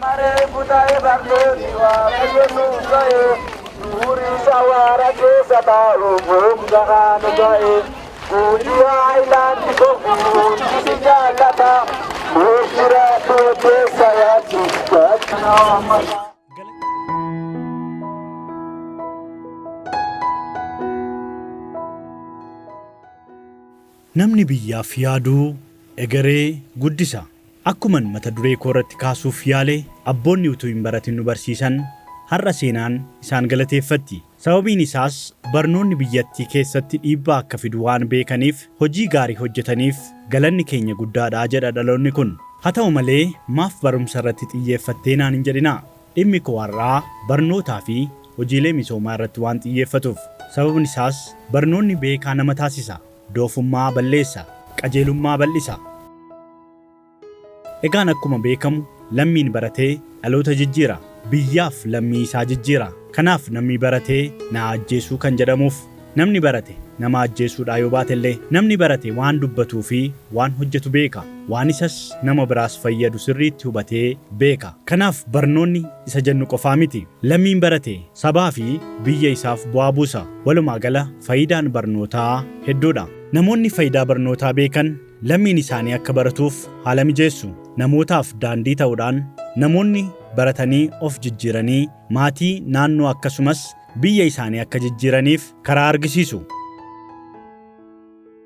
Maree kutaa'ee barnooti waaqayyo nuuf ga'e nuuri isa waara keessa taa'u gooftaa nu ga'e Guutuu Haayilaandi gofuun si jaallata nuuf jiraatu keessa yaachisa. Namni biyyaaf yaaduu egeree guddisa. Akkuman mata duree koo irratti kaasuuf yaale, abboonni utuu hin baratin nu barsiisan har'a seenaan isaan galateeffatti. Sababiin isaas barnoonni biyyattii keessatti dhiibbaa akka fidu waan beekaniif hojii gaarii hojjetaniif galanni keenya guddaadha jedha dhaloonni kun. Haa ta'u malee maaf barumsa irratti xiyyeeffattee naan hin jedhinaa. Dhimmi koo har'aa barnootaa fi hojiilee misoomaa irratti waan xiyyeeffatuuf. Sababni isaas barnoonni beekaa nama taasisa. Doofummaa balleessa. Qajeelummaa bal'isa. Egaan akkuma beekamu lammiin baratee dhaloota jijjiira. Biyyaaf lammii isaa jijjiira. Kanaaf namni baratee na ajjeesuu kan jedhamuuf. Namni barate nama ajjeesuudhaa yoo baatellee, namni barate waan dubbatuu fi waan hojjetu beeka. Waan isas nama biraas fayyadu sirriitti hubatee beeka. Kanaaf barnoonni isa jennu qofaa miti. Lammiin barate sabaa fi biyya isaaf bu'aa buusa. Walumaa gala faayidaan barnootaa hedduudha. Namoonni faayidaa barnootaa beekan lammiin isaanii akka baratuuf haala mijeessu. Namootaaf daandii ta'uudhaan namoonni baratanii of jijjiiranii maatii, naannoo akkasumas biyya isaanii akka jijjiiraniif karaa argisiisu.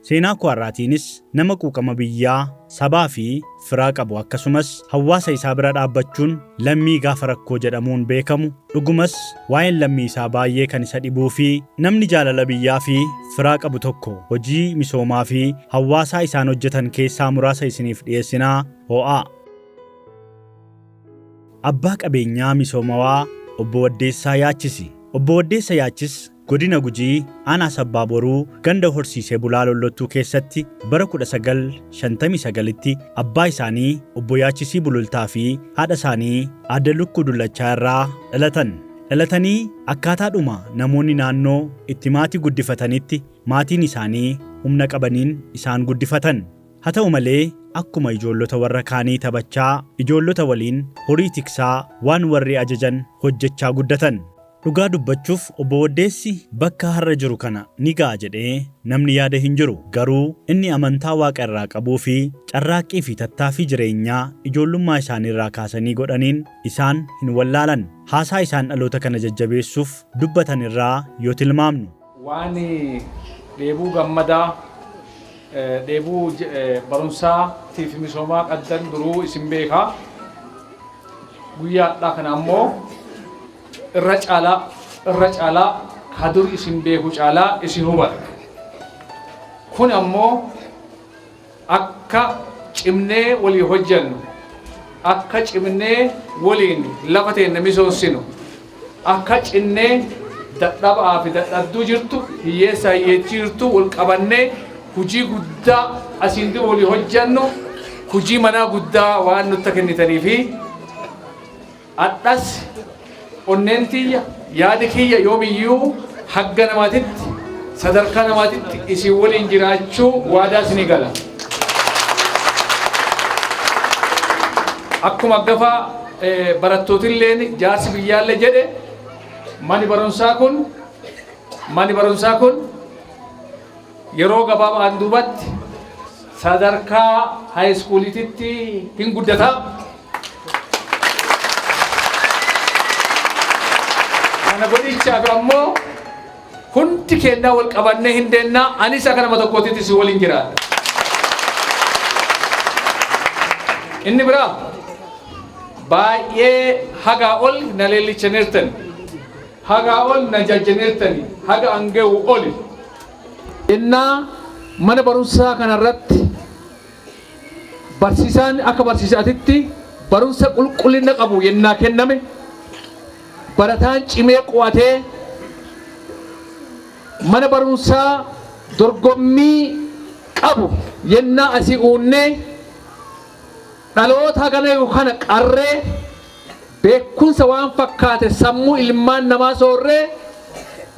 Seenaa koo har'aatiinis nama quuqama biyyaa, sabaa fi firaa qabu akkasumas hawaasa isaa bira dhaabbachuun lammii gaafa rakkoo jedhamuun beekamu, dhugumas waa'een lammii isaa baay'ee kan isa dhibuu fi namni jaalala biyyaa fi firaa qabu tokko hojii misoomaa fi hawaasaa isaan hojjetan keessaa muraasa isiniif dhiyeessinaa ho'aa. Abbaa qabeenyaa misoomawaa Obbo Waddeessaa Yaachisi. Obbo Waddeessa Yaachis godina Gujii aanaa Sabbaa Boruu ganda horsiisee bulaa Lollottuu keessatti bara 1959tti abbaa isaanii Obbo Yaachisii Bulultaa fi haadha isaanii Aadde Lukkuu Dullachaa irraa dhalatan. Dhalatanii akkaataadhuma namoonni naannoo itti maatii guddifatanitti maatiin isaanii humna qabaniin isaan guddifatan. Haa ta'u malee akkuma ijoollota warra kaanii taphachaa, ijoollota waliin horii tiksaa, waan warri ajajan hojjechaa guddatan. Dhugaa dubbachuuf Obbo Waddeessi bakka har'a jiru kana ni ga'a jedhee namni yaade hin jiru. Garuu inni amantaa Waaqa irraa qabuu fi carraaqqii fi tattaaffii jireenyaa ijoollummaa isaanii irraa kaasanii godhaniin isaan hin wallaalan. Haasaa isaan dhaloota kana jajjabeessuuf dubbatan irraa yoo tilmaamnu. Waan dheebuu gammadaa, dheebuu barumsaa fi misoomaa qabdan duruu isin beeka. Guyyaa har'aa kana ammoo irra caalaa irra caalaa ka dur isin beeku caalaa isin hubata. Kun ammoo akka cimnee walii hojjannu, akka cimnee waliin lafa teenna misoomsinu, akka cinnee dadhabaa fi dadhabduu jirtu, hiyyeessaa hiyyeettii jirtu wal qabannee hujii guddaa asiin dura walii hojjannu, hujii manaa guddaa waan nutti kennitanii fi adhas onneen tiyya, yaadi kiyya yoomiyyuu hagga namaatitti, sadarkaa namaatitti isin waliin jiraachuu waadaa isinii gala. Akkuma gafaa barattootilleen jaarsi biyyaallee jedhe, mani barumsaa kun yeroo gabaabaan duubatti sadarkaa high schooliititti hin guddata. Kana godhichaaf ammoo hundi keenyaa wal qabannee hin deennaa, anis akka nama tokkootitti si waliin jiraadha. Inni biraa baay'ee hagaa ol na leellichaniirtani. Hagaa ol na jajjaniirtani. Haga ange'u oli. Innaa mana barumsaa kanarratti barsiisaan akka barsiisaatitti barumsa qulqullina qabu yennaa kenname, barataan cimee qo'atee mana barumsaa dorgommii qabu yennaa asii uunnee, dhaloota kana kana qarree beekumsa waan fakkaate sammuu ilmaan namaa soorree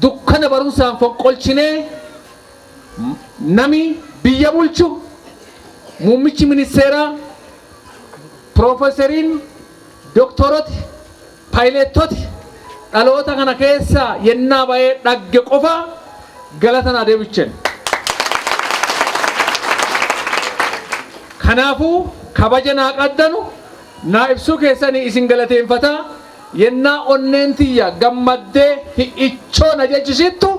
dukkana barumsaan fonqolchinee, nami biyya bulchu, muummichi ministeeraa, piroofeeseriin, Doktoroti, paayileettoti dhaloota kana keessa yennaa ba'ee dhagge qofa galata naa deebichen. Kanaafuu kabaja naa qaddanu naa ibsuu keessanii isin galateeffataa. Yennaa onneen tiyya gammaddee hi'ichoo na jechisittu,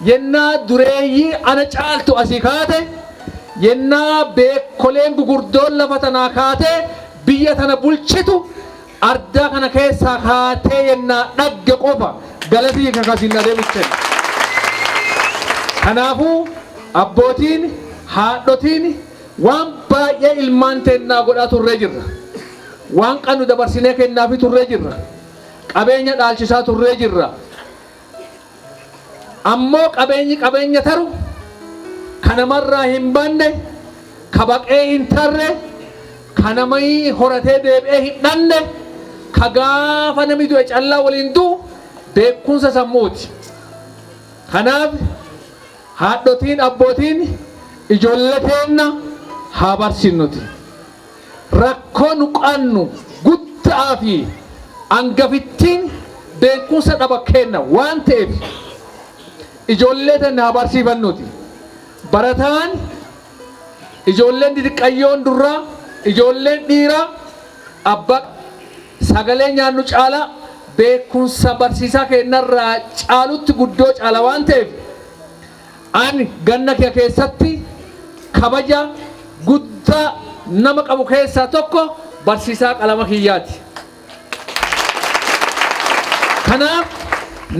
yennaa dureeyyii ana caaltu asii kaate, yennaa beekoleen gugurdoon lafa tanaa kaatee biyya tana bulchitu ardaa kana keessaa kaatee yennaa dhagge qofa galatii kakasiin na deebichen. Kanaafuu abbootiin haadhotiin waan baay'ee ilmaan teennaa godhaa turree jirra. Waan qannu dabarsinee kennaafi turree jirra. Qabeenya dhaalchisaa turree jirra. Ammoo qabeenyi qabeenya taru kanamarraa hin banne, ka baqee hin tarre, ka namai horatee deebi'ee hin dhanne, ka gaafa namni du'e callaa waliin du'u beekumsa sammuuti. Kanaaf haadhotiin abbootiin ijoollee teenna haa barsiifnuti. Rakkoo nu qannu guddaa fi hangafittiin beekumsa dhaba kenna waan ta'eef ijoollee teenna haa barsiifannuti. Barataan ijoolleen xixiqqayyoon durraa, ijoolleen dhiiraa abbaa sagalee nyaannu caalaa beekumsa barsiisaa keenyarraa caalutti guddoo caala waan ta'eef ani ganna kee keessatti kabaja guddaa nama qabu keessaa tokko barsiisaa qalama kiyyaati. Kanaaf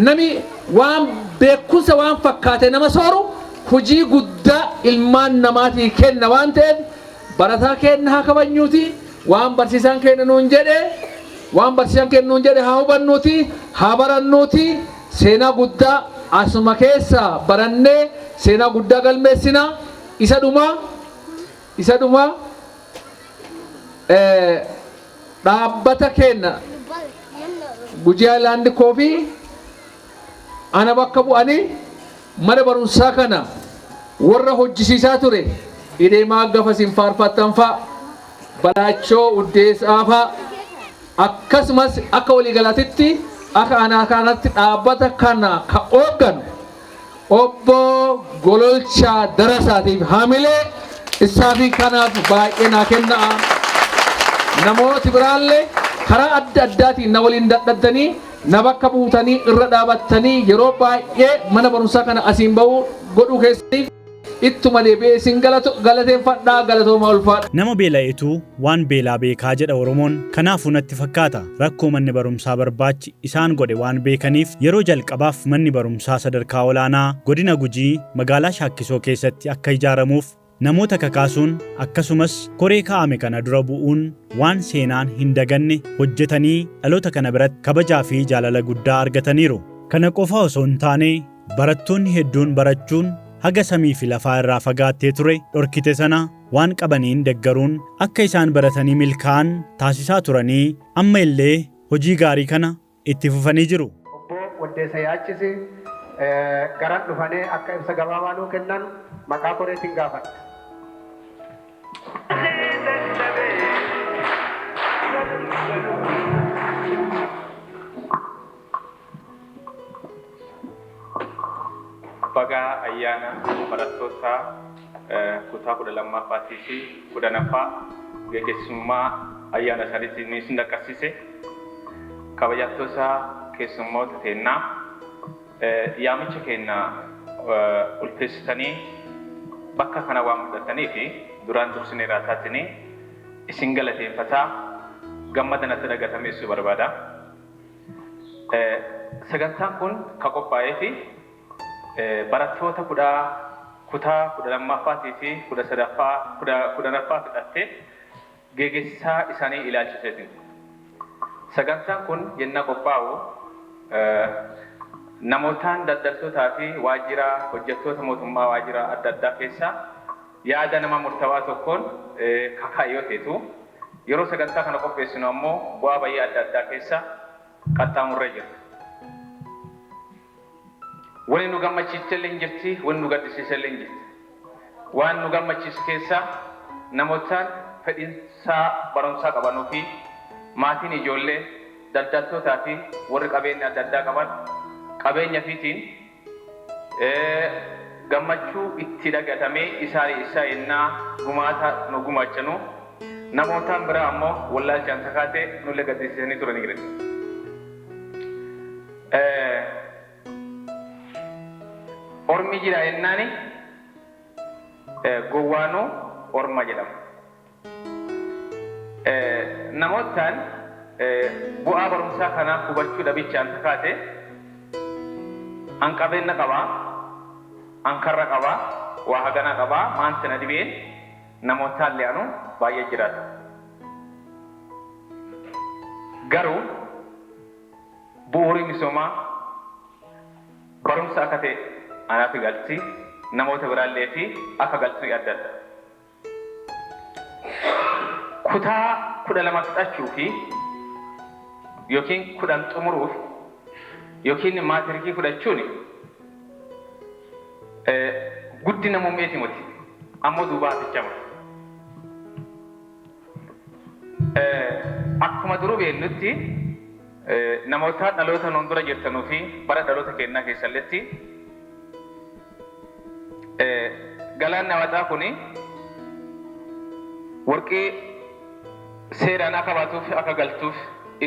nami waan beekumsa waan fakkaate nama sooru hojii guddaa ilmaan namaatii kenna waan ta'eef barataa keenya haa kabajnuuti, waan barsiisaan keenya nuun jedhe, waan barsiisaan keenya nuun jedhe haa hubannuuti, haa barannuuti. Seenaa guddaa asuma keessa barannee seenaa guddaa galmeessina. Isa dhumaa dhaabbata keenya Gujii Highland Coffee ana bakka bu'anii mana barumsaa kana warra hojjisiisaa ture Ideemaa gafa isin faarfattan fa'a, Balaachoo Uddeessaa fa'a, akkasumas akka waliigalaatitti akka anaa kanatti dhaabbata kana ka hoogganu obbo Gololchaa Darasaatiif hamilee isaa fi kanaaf baay'ee naa kennaa. Namooti biraallee karaa adda addaatiin na waliin dadhabdanii na bakka buutanii irra dhaabattanii yeroo baay'ee mana barumsaa kana asiin ba'uu godhuu keessaniif ittuma deebi'ee isin galateeffadhaa, galatooma, ulfaadha. Nama beela'etu waan beelaa beekaa jedha Oromoon. Kanaafuu natti fakkaata, rakkoo manni barumsaa barbaachi isaan godhe waan beekaniif yeroo jalqabaaf manni barumsaa sadarkaa olaanaa godina Gujii magaalaa Shaakkisoo keessatti akka ijaaramuuf namoota kakaasuun, akkasumas koree kaa'ame kana dura bu'uun waan seenaan hin daganne hojjetanii dhaloota kana biratti kabajaa fi jaalala guddaa argataniiru. Kana qofa osoo hin taane, barattoonni hedduun barachuun haga samii fi lafaa irraa fagaattee ture dhorkite sana waan qabaniin deggaruun akka isaan baratanii milkaa'an taasisaa turanii amma illee hojii gaarii kana itti fufanii jiru. Obbo Waddeessa Yaachisi garan dhufanii akka ibsa gabaabaa nuu kennan maqaa koreetiin gaafadha. Baga ayyaana barattoota kutaa 12ffaatii fi 10ffaa geggeessummaa ayyaana isaaniitiin isin dhaqqabsiise. Kabajattoota keessummoota teennaa, yaamicha keenya ulfeessitanii bakka kana waan mul'atanii fi duraan dursinee raasaatiin isin galateeffataa gammada natti dhagatame ibsuu barbaada. Sagantaan kun kan qophaa'ee fi barattoota kutaa 12ffaatii fi 13ffaa, 10ffaa fixattee geggeessaa isaanii ilaalchiseetiin. Sagantaan kun yennaa qophaa'u namootaan daldaltootaa fi waajjira hojjettoota mootummaa waajjira adda addaa keessaa yaada nama murtaawaa tokkoon kakaa'e yoo ta'etu, yeroo sagantaa kana qopheessinu ammoo bu'aa bayii adda addaa keessa qaxxaamurree jira. Wani nu gammachiiste illee hin jirti, wani nu gaddisiise illee hin jirti. Waan nu gammachiisu keessaa namootaan fedhiinsaa barumsaa qabanuu fi Maatiin ijoollee, daldaltootaa fi warri qabeenya adda addaa qaban qabeenya fiitiin gammachuu itti dhagatamee isaan isaa yennaa gumaata nu gumaachanu, namootaan biraa ammoo wallaalchaan takaatee nullee gaddisiisanii turanii. Ormi jira yennaani gowwaanuu orma jedhama. Namootaan bu'aa barumsaa kanaa hubachuu dhabichaan takaate an qabeenya qabaa, an karra qabaa, waa haganaa qabaa, maanti na dhibeen namootaan li'anu baay'ee jiraata. Garuu bu'uuri misoomaa barumsa akka ta'e anaaf galti, namoota biraallee fi akka galtu adda adda. Kutaa 12 fixachuu fi yookiin 10 xumuruuf yookiin maatirikii fudhachuun guddina muummeeti miti, ammoo duuba hafichama. Akkuma duruu beeknutti, namoota dhaloota nuun dura jirtanuu fi bara dhaloota keenyaa keessalletti galaanni hawaasaa kuni warqii seeraan akka baatuuf akka galtuuf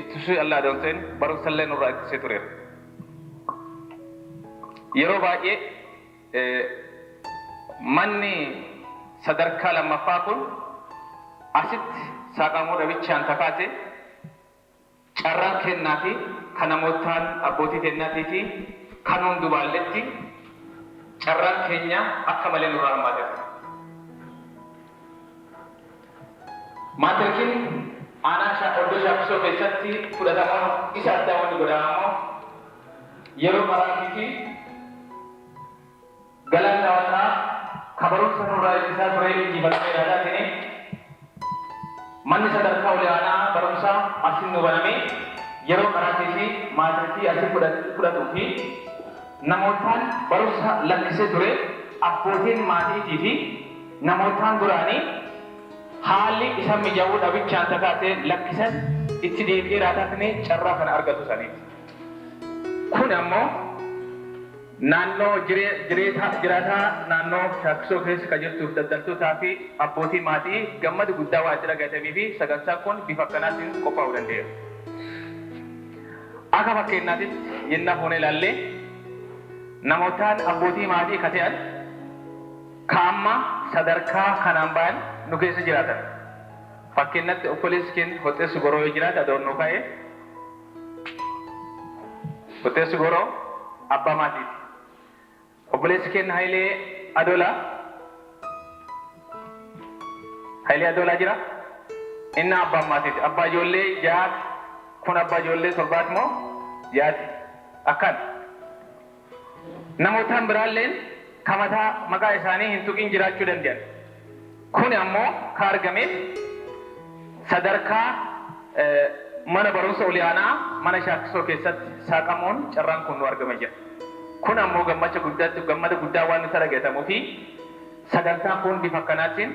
ittisuu allaa doonteen barumsallee nurraa ittisee tureera. Yeroo baay'ee manni sadarkaa lammaffaa kun asitti saaqamuu dhabichaan takaate carraan kennaa fi kan namootaan abbootii kennaatii fi kan hundubaalletti carraan keenya akka malee nurraa hammaateera. Maatirikiin aanaa oddoo Shaakkisoo keessatti fudhatamuun isa addaa wanni godhamu yeroo maraatii fi galaanni hawaasaa kabarumsa nurraa ittisaa ture injifatamee raadaatiin manni sadarkaa olaanaa barumsaa asin nu banamee yeroo maraatii fi maatirikii asii fudhatuu fi namootaan barumsa lakkisee ture, abbootiin maatiitii fi namootaan duraanii haalli isa mijaa'uu dhabichaan takaatee lakkisan itti deebi'ee raataatni carraa kana argatu saniiti. Kun ammoo naannoo jiraataa naannoo Shaakkisoo keessa kan jirtuuf daldaltootaa fi abbootii maatii gammada guddaa waan itti dhagatamii fi sagantaan kun bifa akkanaatiin qophaa'uu danda'eera. Akka fakkeenyaatitti yennaa fuunee ilaallee, namootaan abbootii maatii ka ta'an ka amma sadarkaa kanaan ba'an nu keessa jiraatan. Fakkeenyatti obboleessi keenya Hoxxeessu Goroo yoo jiraate adoonnoo ka'ee, Hoxxeessu Goroo abbaa maatiiti. Obboleessi keenya Hayilee Adolaa, Hayilee Adolaa jira. Inni abbaa maatiiti. Abbaa ijoollee jahaati. Kun abbaa ijoollee torbaati moo jahaati? Akkaan. Namootaan biraalleen kamataa maqaa isaanii hin tuqin jiraachuu danda'an. Kun ammoo ka argameef sadarkaa mana barumsa olaanaa mana Shaakkisoo keessatti saaqamuun carraan kun nu argame jira. Kun ammoo gammacha guddaatti gammada guddaa waan nutti argatamuu fi sagantaan kun bifa akkanaatiin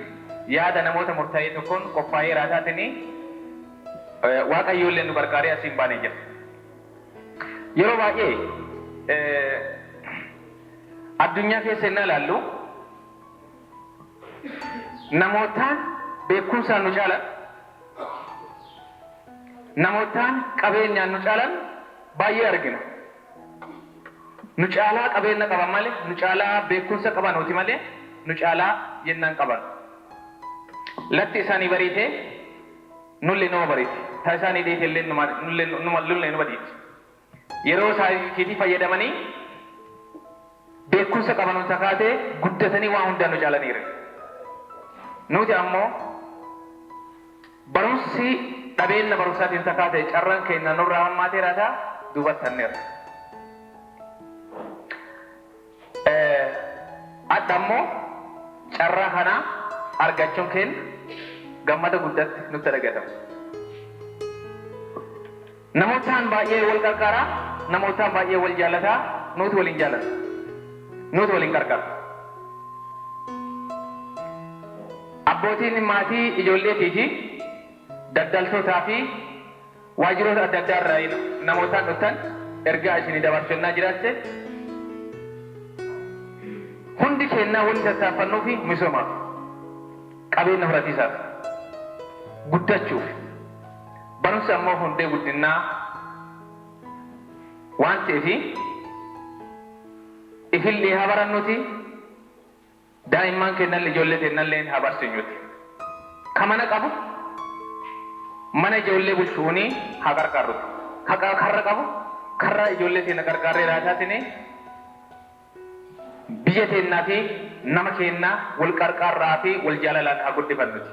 yaada namoota murtaa'ee tokkoon qophaa'ee raataatiin Waaqayyoollee nu gargaaree asiin baanee jira. Yeroo baay'ee addunyaa keessa innaa ilaallu, namootaan beekumsaan nu caalan, namootaan qabeenyaan nu caalan baay'ee argina. Nu caalaa qabeenya qaban malee, nu caalaa beekumsa qaban nuti malee, nu caalaa yennaan qaban. Latti isaanii bariitee nullee nama bariiti. Ta isaanii dhiite illee nullee numa dhiiti. Yeroo isaaniitii fayyadamanii beekumsa qaban hunda kaatee guddatanii waan hundaan nu caalaniiru. Nuti ammoo barumsi dhabeenya barumsaatiin takaate carraan keenya nurraa hammaateera taa duubattanneerra. Adda ammoo carraa kana argachuun keenya gammada guddatti nutti dhagahama. Namootaan baay'ee wal qarqaaraa, namootaan baay'ee wal jaalataa, nuti waliin jaalata. Nuti waliin qarqara. Abbootiin maatii ijoolleetii fi daldaltootaa fi Waajjiroota adda addaa irraa namootaan dhuftan ergaa isinii dabarsannaa jiraatte, hundi kennaa wanti tattaaffannuu fi misoomaaf, qabeenya horatiisaaf, guddachuuf, barumsi ammoo hundee guddinaa waan ta'eef ifillee haa barannuti, daa'imman kennallee ijoollee kennallee haa barsiinyuti. Ka mana qabu mana ijoollee bulchuuni haa qarqaarruti. Ka karra qabu karra ijoollee keenya qarqaarree raataatiin biyya teennaa fi nama keennaa wal qarqaarraa fi wal jaalalaan haa guddifannuti.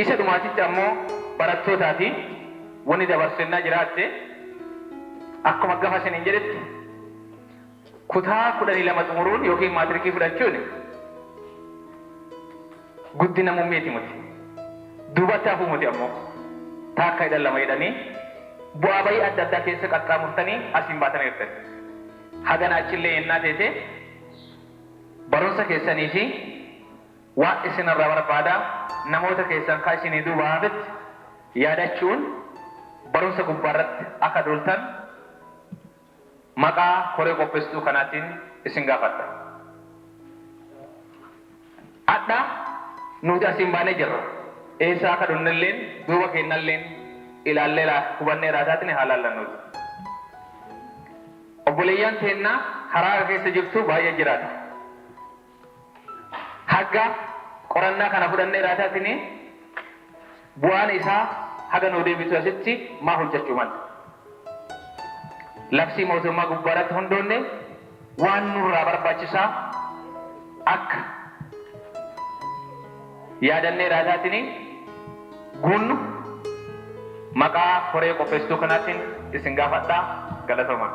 Isa dhumaatitti ammoo barattootaa fi wanni dabarsannaa jiraatte, akkuma gafa isiniin jedhetti, kutaa 12 xumuruun yookiin maatirikii fudhachuun guddina muummeeti muti. Duubatti hafuu muti ammoo. Taakka hidhan lama jedhanii bu'aa bayii adda addaa keessa qaxxaamurtanii asiin baatanii jirtan. Hagana achillee yennaa teete barumsa keessanii fi waan isinirraa barbaadaa namoota keessan kaa isinii duuba hafetti yaadachuun barumsa gubbaarratti akka duultan maqaa koree qopheessituu kanaatiin isin gaafadha. Adha nuti asiin baanee jirra. Eessaa akka dhunnelleen duuba kennalleen ilaallee hubannee raataatiin haa laallannuuti. Obboleeyyan teennaa karaa keessa jirtu baay'ee jiraata. Hagga qorannaa kana fudhannee raataatiin bu'aan isaa haga nuu deebitu asitti maa hojjechuu mala? Labsii mootummaa gubbaarratti hundoonne waan nurraa barbaachisaa akka yaadannee raataatiin guunnu maqaa koree qopheessituu kanaatiin isin gaafadhaa. Galatooma.